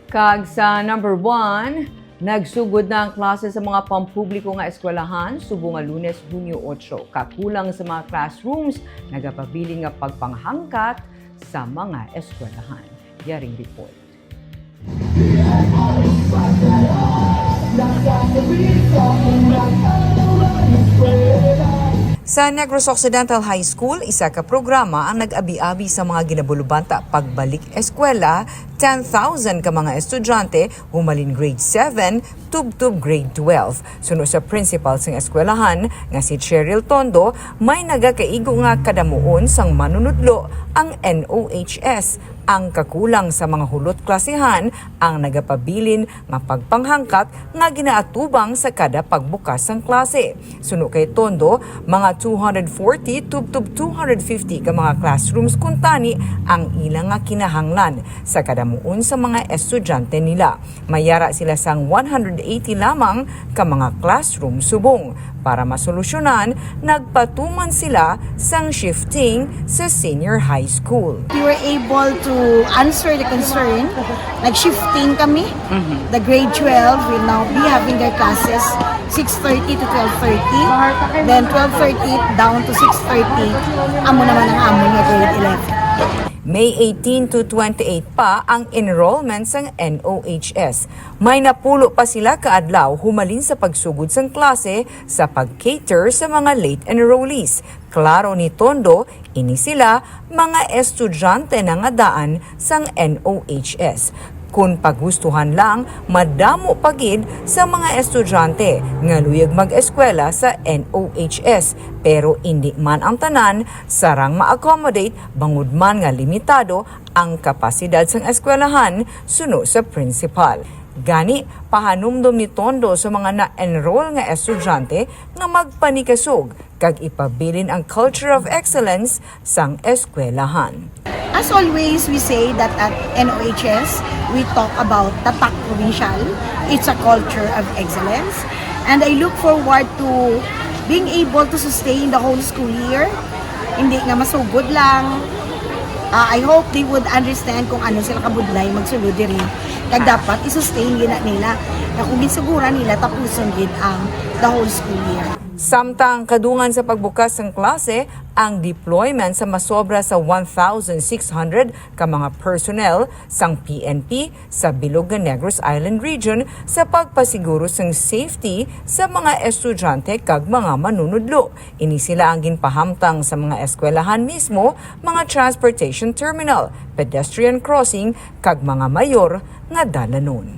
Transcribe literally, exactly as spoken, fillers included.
Kag sa number one, nagsugod na ang klase sa mga pampubliko nga eskwelahan subong nga Lunes, Hunyo otso. Kakulang sa mga classrooms, nagapabilin nga pagpanghangkat sa mga eskwelahan. Yaring report. Sa Negros Occidental High School, isa ka programa ang nag-abi-abi sa mga ginabulubanta pagbalik eskwela. Ten thousand ka mga estudyante humalin grade seven tubtob grade twelve. Suno sa principal sang eskwelahan nga si Cheryl Tondo, may nagakaigo nga kadamuon sang manunudlo ang N O H S. Ang kakulang sa mga hulot klasehan ang nagapabilin nga pagpanghangkat nga ginaatubang sa kada pagbukas sang klase. Suno kay Tondo, mga two hundred forty tubtob two hundred fifty ka mga classrooms kuntani ang ila nga kinahanglan sa kadamuon sa mga estudyante nila. May yara sila sang one hundred eighty lamang ka mga classroom subong. Para masolusyonan, nagpatuman sila sang shifting sa senior high school. We were able to answer the concern. Nag-shifting kami. The grade twelve will now be having their classes six thirty to twelve thirty. Then twelve thirty down to six thirty, amo naman ang amon nga grade eleven. May eighteen to twenty-eight pa ang enrollment sang N O H S. May napulo pa sila ka adlaw humalin sa pagsugod sang klase sa pag-cater sa mga late enrollees. Klaro ni Tondo, ini sila mga estudyante na nga daan sang N O H S. Kun pagustuhan lang, madamo pa gid sa mga estudyante nga luyag mag-eskwela sa N O H S, pero indi man ang tanan sarang ma-accommodate bangod man nga limitado ang kapasidad sang eskwelahan suno sa principal. Gani, pahanumdom ni Tondo sa mga na-enroll nga estudyante nga magpanikasog kag ipabilin ang culture of excellence sang eskwelahan. As always, we say that at N O H S, we talk about Tatak Provincial. It's a culture of excellence. And I look forward to being able to sustain the whole school year. Hindi nga masugod lang. Ah, I hope they would understand kung ano sila kabudlay magsulod diri. Kag dapat i-sustain gina nila. Na kung ginsuguran nila, tapuson gid ang the whole school year. Samtang kadungan sa pagbukas sang klase, ang deployment sa masobra sa one thousand six hundred ka mga personnel sang P N P sa bilog nga Negros Island Region sa pagpasiguro sang safety sa mga estudyante kag mga manunudlo. Ini sila ang ginpahamtang sa mga eskwelahan mismo, mga transportation terminal, pedestrian crossing, kag mga mayor nga dalanon.